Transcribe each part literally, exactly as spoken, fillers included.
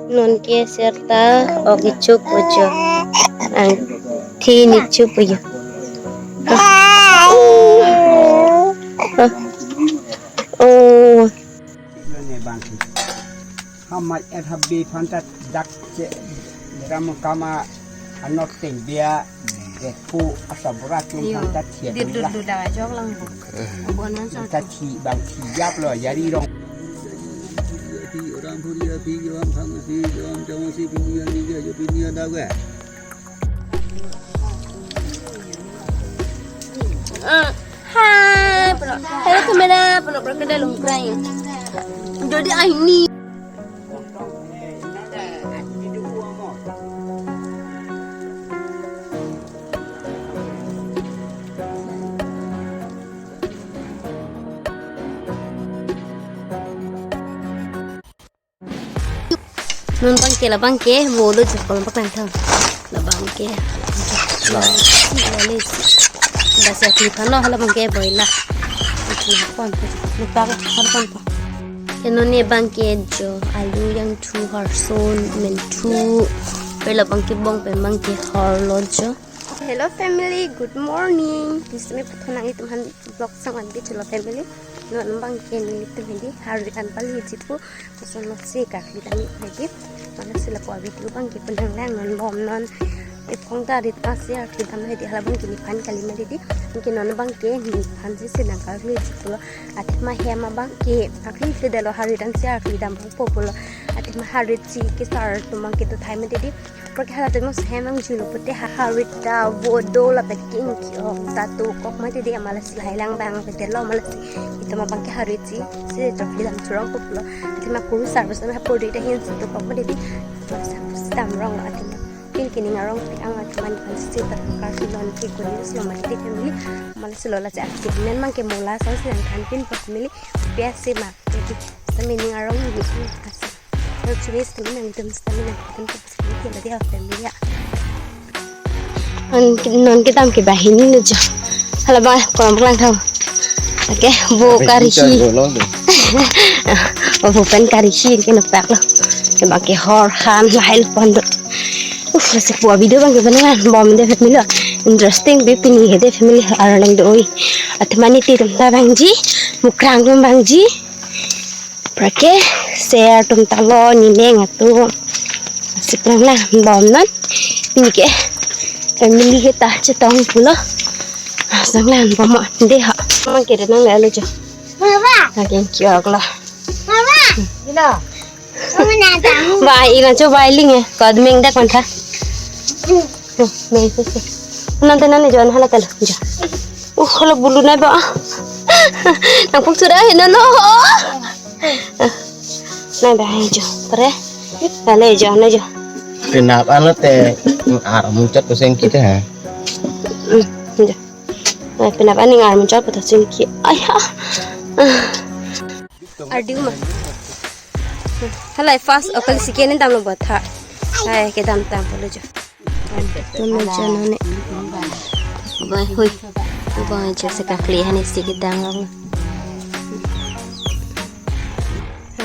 Non ke serta ok ichup ujo. Ang thi ni chup ujo. Oh. Ne bang. Hamai er habbi phanta dak che. Ram kama anot tengbia. Eku asa berat tum Iyo. Phanta thiat Dit dut lah. Dut dak ajok lang bu. Abon man sot. Kita thi bang thi yap lo yari rong. Orang puri api yo am phang si yo am jong si pini ani yo pini ada ga. Ah, hai, bro. Hello, camera, bro, bro, kedai lungkrai. Jadi, ah, ini. Non bang ke labang ke bolo jokol bak lang thang. Labang ke. La. La le. Basa ki phano labang ke boila. Ithna pon. Nupak har pon pa. Ke non ne bang ke jo alu yang thu harson men thu. Pe labang ke bong pen bang ke har lo jo. Hello family, good morning. This me pathonang itum han vlog sang an bit hello family. Non bang ke nelitum hedi har an pali jitu. Koson lo si kakli dam hedi. Mana sila ko video bang ke penang lang non bom non. Ipong ta rit ta si kakli dam hedi hala bang ke nephan kali ma hedi. Bang ke non bang ke nephan si si nang kakli jitu lo. Athema hem abang ke kakli si delo har an si kakli dam bang po pulo. Athema har si ke sar tum bang ke tu thai ma hedi. Apor ke halatum mo sehem ang julo pute ha harit ta vodo lapen king kiong ta tu kok ma hedi amala si lahai lang bang pute lo amala si itum abang ke harit si si chok di lam churong kok lo. Athema kuru sar bus na pori ta hin si tu kok ma hedi. Sar bus tam rong lo athema. Pin kining arong pin ang athema nephan si ta kar si lon ke kuri si lo ma hedi family. Amala si lo la si aktif men bang ke mola sa si nang kan pin pa family. Pia si ma hedi. Sa mening arong ni kasi. Chumi stamina nangtum stamina nangtum stamina dia family ya. Non kedam ke bahini lo jo. Hala ba kolam kelang thau. Oke, bu kari hi. Oh, bu pen kari hi ke nupak lo. Ke bang ke hor han lahai lo pon do. Uh, si pua video bang ke benar bom de family lo. Interesting bi pini hedi family arleng do oi. Athema nelitum ta bang ji, mukrang tum bang ji. Apor ke ser tum ta lo ni neng atu. Siplang lang bom non. Pini ke family ke ta chetong pulo. Sang lang bom de ha. Mang ke nang le lo jo. Mama. Akin kiok lo. Mama. Ilo. Mama na tang. Ba ilo jo ba iling e. Kod meng dak man tha. Hmm. Hmm, mei sese. Nante nane jo, hala kalo jo. Uh, hala bulu nai ba. Nang puk sudah hina lo. Nai ba jo. Pre. Nale jo, nai jo. Penap anu te ar munchat pusing kita ha. Hmm, jo. Nai penap ani ar munchat pusing ki. Ayah. Ardi uma. Hala first okal second dam lo botha. Hai kedam tam pulo jo. Tum lo jo nane. Bai hui. Bai jo se kakli hani si kedam lo.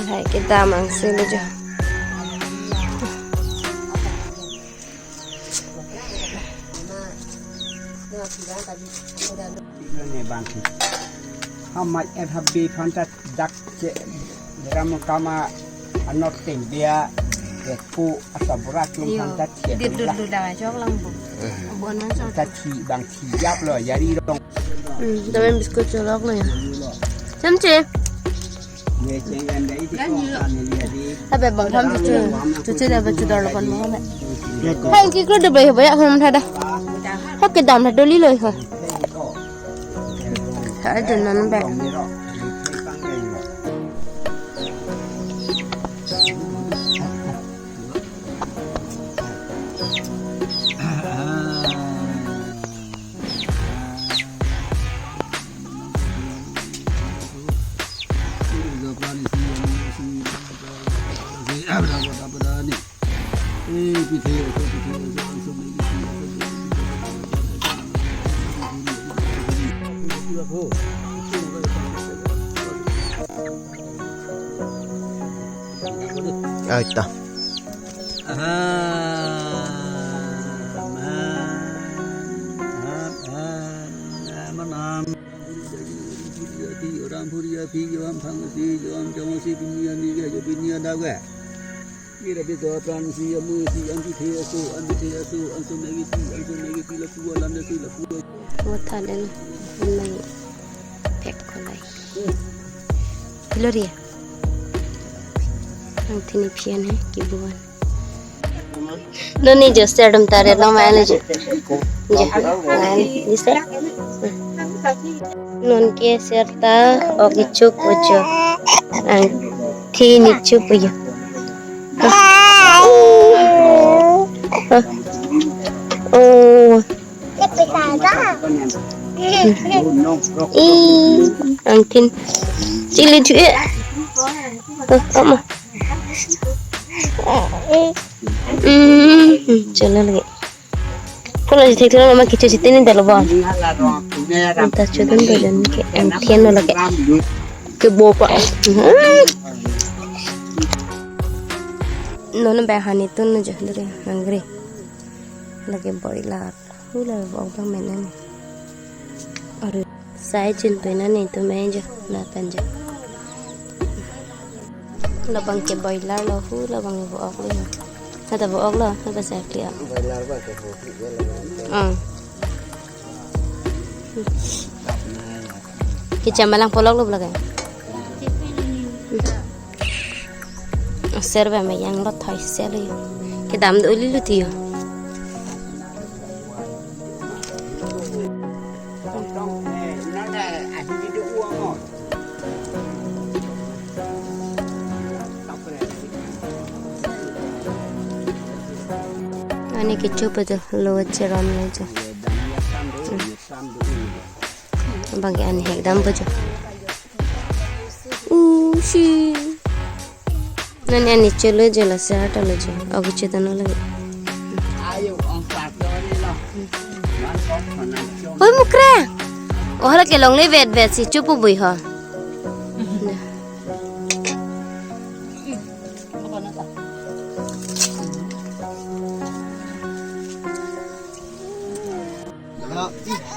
Hai kedam ang si lo jo. Ne bang. Hamai er habbi phanta dak che ram kama anot tengbia eku asa berat tum Iyo. Phanta thiat Dit dut lah. Dut dak ajok lang bu. Abon man sot. Ta thi bang thi yap lo yari rong. Hmm, tapi biscuit cholok lo ya. Samche. Tapi bang tham cucu, cucu dah baca dah lapan malam. Hai, kikru dah bayar bayar hom thada. Hak kedam thada li lo ho. Thada nan ba. Ai ta. Aha, aha, aha, aha, manam. Ram phuri aphi, ram phang aphi, ram jong aphi, pini ani ke, jo pini ada ke. Ira bito pran si amu si anti the asu, anti the asu, ansu megiti, ansu megiti lapu alam si lapu. Wata den mai pek kolai. Gloria. Ang tini pian he kibuan. Noni jo ser dum tare lo mai lo jo. Jo. Mai ni ser. Non ke ser ta ok ichuk ujo. Ang tini chup ujo. Oh. Ih, angtin. Chili chu e. Oh, oh, ma. Hmm, hmm, chala lagi. Kalau si thek thek ma kichu si tini dalo ba. Anta chudun bajan ke angtin lo lagi. Ke bopa. Hmm. Non ba hani tun jo dure hungry. Lake boiler. Hula vok bang menen. Aru sai chin pe nani tu me jo, na pen jo. Labang ke boiler lo, hula bang vok lo. Hata vok lo, hata sai klia. Boiler ba ke vok lo. Ah. Kicham balang polok lo belakang. Ser ba me yang lo thoi ser lo. Kedam do li lo tiyo. Ani kichu pa jo lo cheron lo jo. Bang ke ani hek dam pa jo. Ushi. Nani ani cholo jo la sa ta lo jo. Ogi chetan lo lagi. Oi Mukra. Oh la ke longle vet vet si chupu bui ho.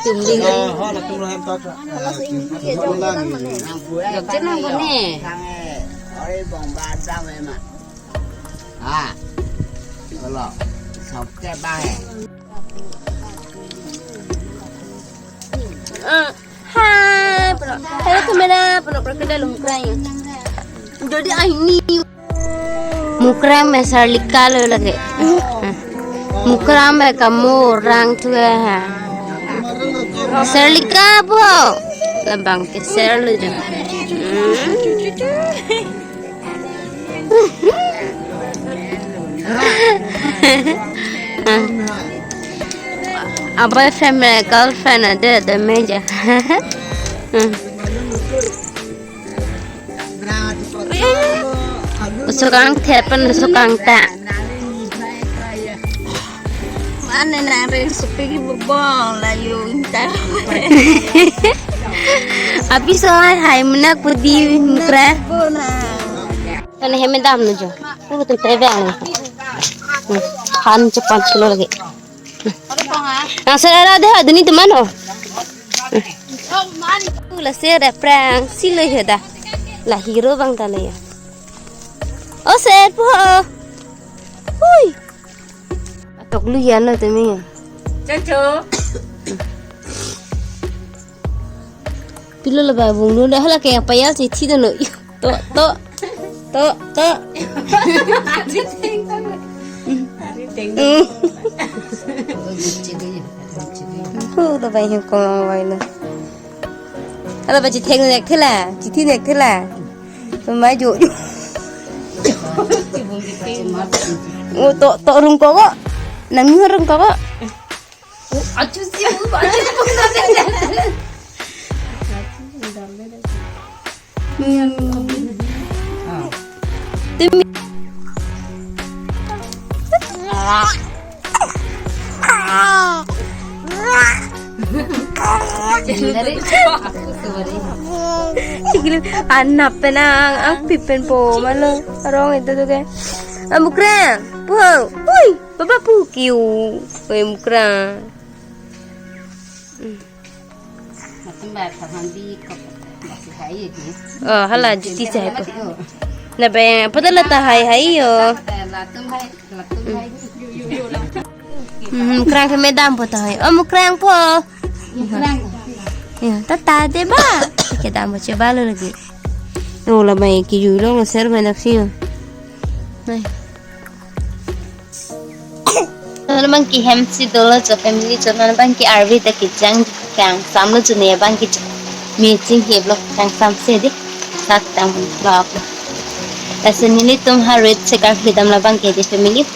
Tum ding. Ho la tum lo hem ta. Jok chen nang bone. Ah. Kalau sabke ba hai. Ah, hai, pano. Hello, camera, pano, pano, kada lum krai. Jadi, ah, ini. Mukra me Sarlika lo lagi. Mukra me kamu orang tua ha. Sarlika po. Labang ke ser lo jo. Hmm. Apa family girlfriend ada ada meja. Usukang tepen usukang ta. Mana na rin supigi bubong la yung ta. Abi so hai hai mena kudi Mukra. Kana heme dam no jo. Puro tu tebe ang. Han chepan kilo lagi. Nang serara deh aduni teman oh. La ser prank si lo heda. La hero bang ta lo ya. Oh ser po. Hui. Atok lu ya no temi ya. Chocho. Pilo la ba bung lu dah la ke apa ya si thi do no. To, to, to, to. Hu, to bai hin kong bai lo. Ala ba chitheng nek thela, chithi nek thela. To mai jo jo. O to, to rung ko ko. Nang rung ko ko. Achu si, achu si. Anap penang, ang pipen po, malo. Arong itu tuh, kayak. Ah, Mukra. Pu, ui, baba pu kiu, ui mukra. Hmm. Latum ba thahan bi kok, basi hai ye di. Oh, hala juti chai po. Oh. Na bang, pada la tahai hai yo. Latum hai, latum hai. Hmm, krang ke medam po tahai. Oh, mukrang po. Mukrang. Ya, tata de ba. Kedam po che balo lagi. Oh, la mai ki yu lo ser mai nak sih. Nai. Non abang ke hem si dolo cho family cho, non abang ke arve ta kejang kangsam lo cho ne abang ke cho. Mi chinghe lo kangsam si di. Sak tang lo. Lasi nelitum ha rit se karkli dam labang ke di family.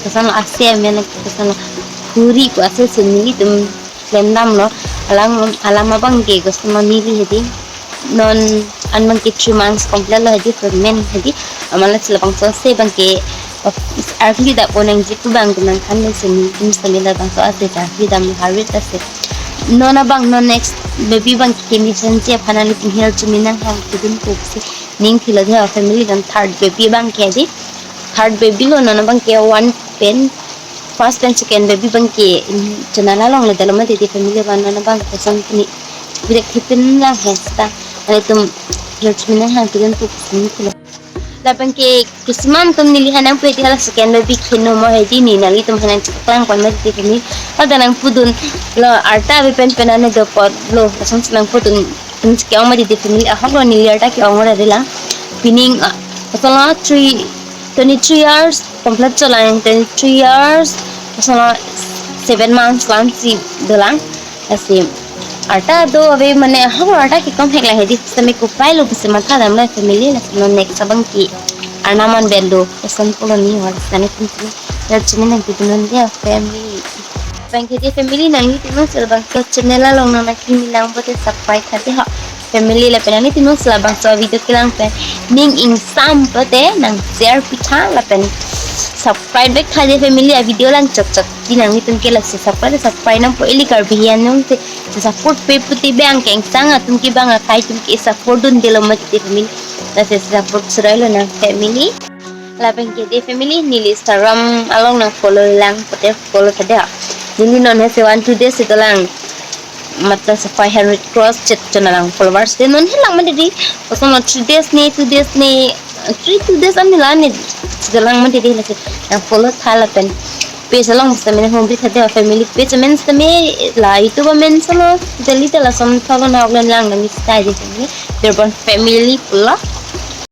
Koson lo ase amen, koson lo huri ko ase si nelitum klem dam lo. Alang, alang abang ke koson lo neli hedi. Non an abang ke three months complete lo hedi, pregnant hedi. Amat lasi labangso ase abang ke, uh, arve dap onang jitu abang ke nangkhan le sini, ini sini labangso ase arve dam hari ta se. Non abang non next baby abang ke kimi chen che aphan nelitum hel chumi nanghang kidun ko si ning philo de family, non third baby abang ke hedi. Third baby lo, non abang ke one pen first pen second baby abang ke, mm, chonal along le dalo mati di family abang, non abang koson pini. Bidak thipin lang hesta. Nelitum hel chumi nanghang kidun ko si ning philo. Labang ke kisman atum neli hanang pe di hala second baby kheno mo hedi, ne nanglitum hanang chiklang pon mati di kami. Pada nangpudun lo arta be pen pen ane do pot lo, lason nangpudun tum ke-ong mati di family, ahok lo neli arta ke-ong lo de lang. Pining, ah, koson lo three, twenty-three years complete cho lang, twenty-three years, koson lo seven months lang si dolang. Lasi arta do ave mane ahok lo arta ke kom hek lang hedi, semi kupai lo pusi matha dam lo family, lasi non next abang ke arnam an bel lo, koson pulo ne hor sani pun sini. Ya chini nangkidun non dia family. Abang ke di family, nanglitum non sel abangso channel along nangkimi lang pote subscribe tha de ho family, lapen nanglitum non sel abangso video kelang pen ning ingsam pote nang share pitha lapen subscribe bek tha de family, a video lang chok chok. Di nanglitum ke lasi subscribe, subscribe nangpo, ili Karbi hian nung te support pe puti bang kengsang atum ke bang akai atum ke support dun de lo mati di family. Lasi support surai lo nang family. Labang ke di family, neli Instagram along nang follow lang pote follow tha de. Neli non he se one two days ito lang, matlab se five hundred cross chet chona lang followers de, non he lang mati di. Koson lo three days ne, two days ne, three two days an ne la ne chito lang mati di, lasi nang follow tha lapen page along sitame home bi tha de family, page amen sitame la YouTube amen solo, jali tala som thalo na oglen lang nang stay di family. Derbon family pulo.